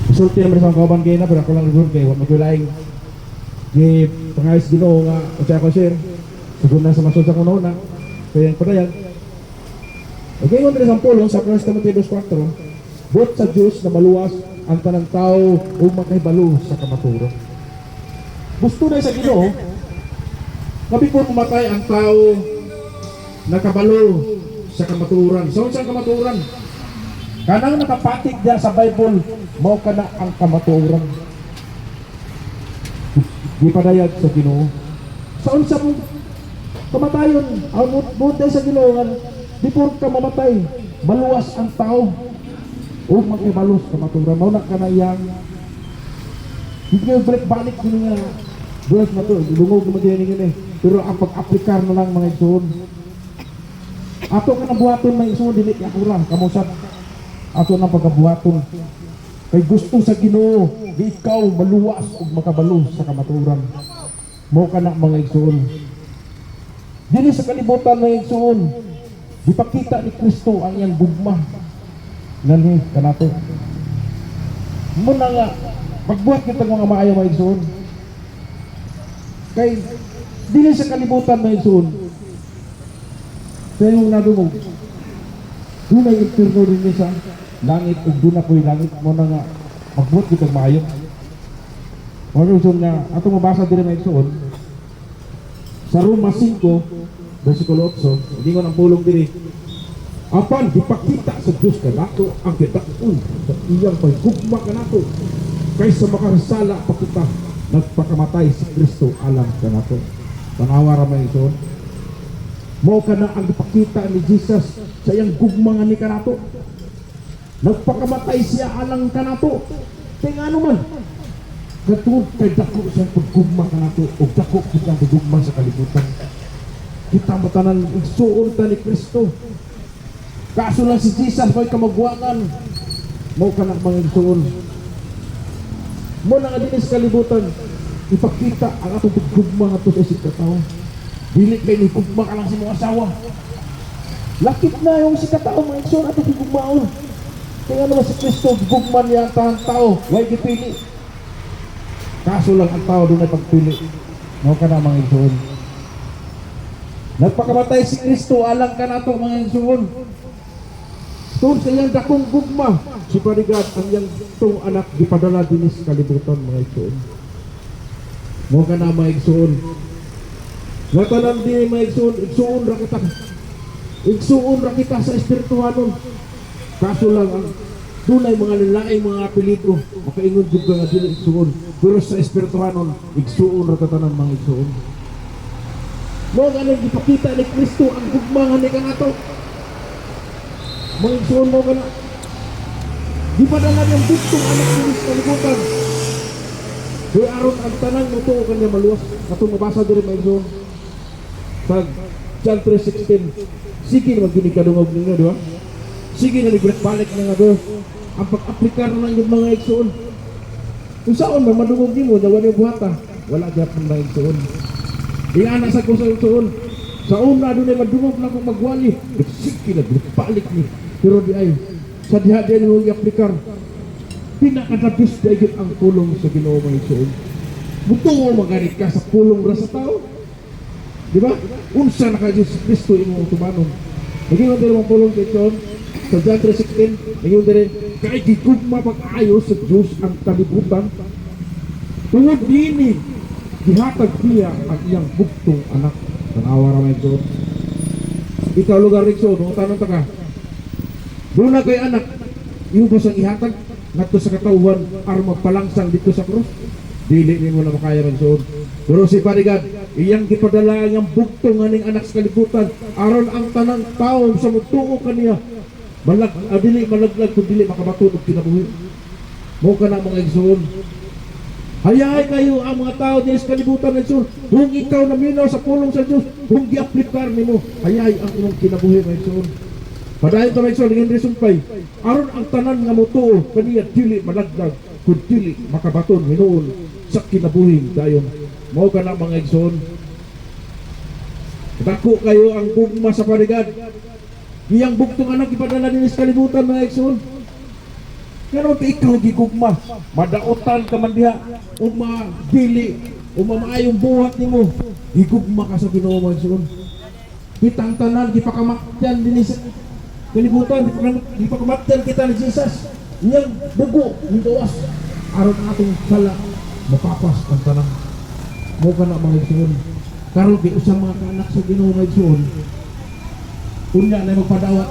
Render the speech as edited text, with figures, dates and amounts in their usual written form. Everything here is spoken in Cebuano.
Isulti naman sa kauban kay na, pero ako lang rin kay wa magulaing gi pangayos Ginoo nga unsa ako share. Sugod na sa masud sa kuno na. Kaya ang padayag. Okay, ingon diri sa pulong sa 1 Timothy 2:4, buot sa Dios na maluwas ang tanang tao ug makahibalo sa kamatuoran. Gusto na sa Ginoo nga before mamatay ang tao, nakabalo sa kamatuoran. Sa unsang kamatuoran? Kanang nakapatik diya sa Bible, mao kana ang kamatuoran. Gipadayag sa Ginoo. Sa unsa mong kamatayon, ang buot sa Ginoo nga before ka mamatay, maluwas ang tao ug magkahibalo sa kamatuoran. Mao na kana iyang hindi kayo balik-balik kini nga verse na to, lungog naman din ini. Pero ang pag-aplikar na lang, mga igsoon. Ato ka nang buhaton, mga igsoon, dili ako ra, kamo sad. Ato nang pagkabuhaton. Kay gusto sa Ginoo, di ikaw maluwas ug makabalo sa kamatuoran. Mao kana, mga igsoon. Dili sa kalibutan, mga igsoon, gipakita ni Kristo ang iyang gugma nganhi kanato. Muna nga magbuhat kita mga maayo, mga igsoon. Kay dili sa kalibutan, mga igsoon. Sa imong nadungog, dunay impierno din sa langit ug duna po'y langit. Mo na nga magbuhat kita maayo. Mo igsoon nga atong mabasa diri, mga igsoon, sa Roma 5 versikulo 8, hindi ko ng pulong diri: "Apan gipakita sa Dios kanato ang gidak-on sa iyang paggugma kanato, kay sa makasala pa kita, nagpakamatay si Kristo alang kanato." Tanawa ra, mga igsoon. Mao kana ang gipakita ni Jesus sa iyang gugma nga ni kanato. Nagpakamatay siya alang kanato. Kay ngano man? Katungod kay dako sa paggugma kanato ug dako kita ang paggugma sa kalibutan. Kita matanan igsuon ta ni Kristo. Kaso lang si Jesus may kamagwangan. Mao kana, mga igsuon. Mo na nga dinhi sa kalibutan, ipakita ang atong paggugma ngadto sa isip katao. Dili kay ni gugma ka lang sa imong asawa. Lakip na yung si katao, mga igsuon, atong gugmaon. Kaya naman si Kristo, gugma niya ang tanang tao, way gipili. Kaso lang ang tao dunay pagpili. Mao kana, mga igsuon. Nagpakamatay si Kristo alang kanato, mga igsuon. Tungod sa iyang dakong gugma, si Parigad ang iyang tong anak gipadala dinhi sa kalibutan, mga igsuon. Mao kana, mga igsuon. Nga tanan din, mga igsuon, igsuon ra kita. Igsuon ra kita sa espirituhanon. Kaso lang ang dunay mga lalaing mga apelyido, makaingon jud ka nga dili igsuon. Pero sa espirituhanon, igsuon ra ta tanan, mga igsuon. Mao ganang gipakita ni Kristo ang gugma nga ni kanato. Mga igsuon, mo kana. Gipadala niyang bugtong anak dinhi sa kalibutan. Kaya aron ang tanang motuo kanya maluwas. Katong mabasa diri, mga igsuon. Sa John 3:16. Sige naman gini kadungog ninyo, di ba? Sige na balik na nga verse. Ang pag-aplikar na lang yung mga igsuon. Kung saan man madungog nimo, na wala yung buhata, wala gyapon, mga igsuon. Di ana sa ko sa igsuon. Sa una dunay madungog na kung magwali, sige na balik ni. Pero di ay sa diha di mo i-aplikar. Pinakadabis di gyud ang pulong sa Ginoo, mga igsuon. Mutuo magalit ka sa pulong ra sa tao. Di ba? Unsa na ka Jesus Kristo imong tumanon. Naging diri mong pulong kay igsuon sa John 3:16, naging diri, "Kay gigugma pag-ayo sa Dios ang kalibutan. Tungod dini, gihatag niya ang iyang bugtong anak." Tanawa ra, mga igsoon. Ikaw lugar, igsoon, no? Tanong ta ka. Duna kay anak, imo ba siyang ihatag ngadto sa katawhan aron magpalangsang dito sa krus? Dili nimo na makaya, igsoon. Pero si Parigad, iyang gipadala ang iyang bugtong aning anak sa kalibutan aron ang tanang tao sa mutuo kaniya dili malaglag kun dili makabaton og kinabuhi. Mao kana, mga igsoon. Hayahay kayo ang mga tao dinhi sa kalibutan, igsoon. Kung ikaw naminaw sa pulong sa Dios, kung giaplikar nimo, hayahay ang imong kinabuhi, mga igsoon. Padayon ta, mga igsoon, ingin sumpay. Aron ang tanan nga motuo kaniya dili malaglag kun dili makabaton hinuon sa kinabuhing dayon. Mao kana, mga igsoon. Dako kayo ang gugma sa parigad. Iyang bugtong anak ipadala dinhi sa kalibutan, mga igsoon. Pero ikaw gigugma, madautan ka man diha, ug dili, ug maayong buhat nimo, gigugma ka sa Ginoo, mga igsoon. Kitang tanan gipakamatyan dinhi sa kalibutan, gipakamatyan kita ni Jesus. Iyang dugo gawas aron atong sala mapapas ang tanan. Mao kana, mga igsoon. Karon kay usa mga kaanak sa Ginoo, mga igsoon. Unya na magpadawat.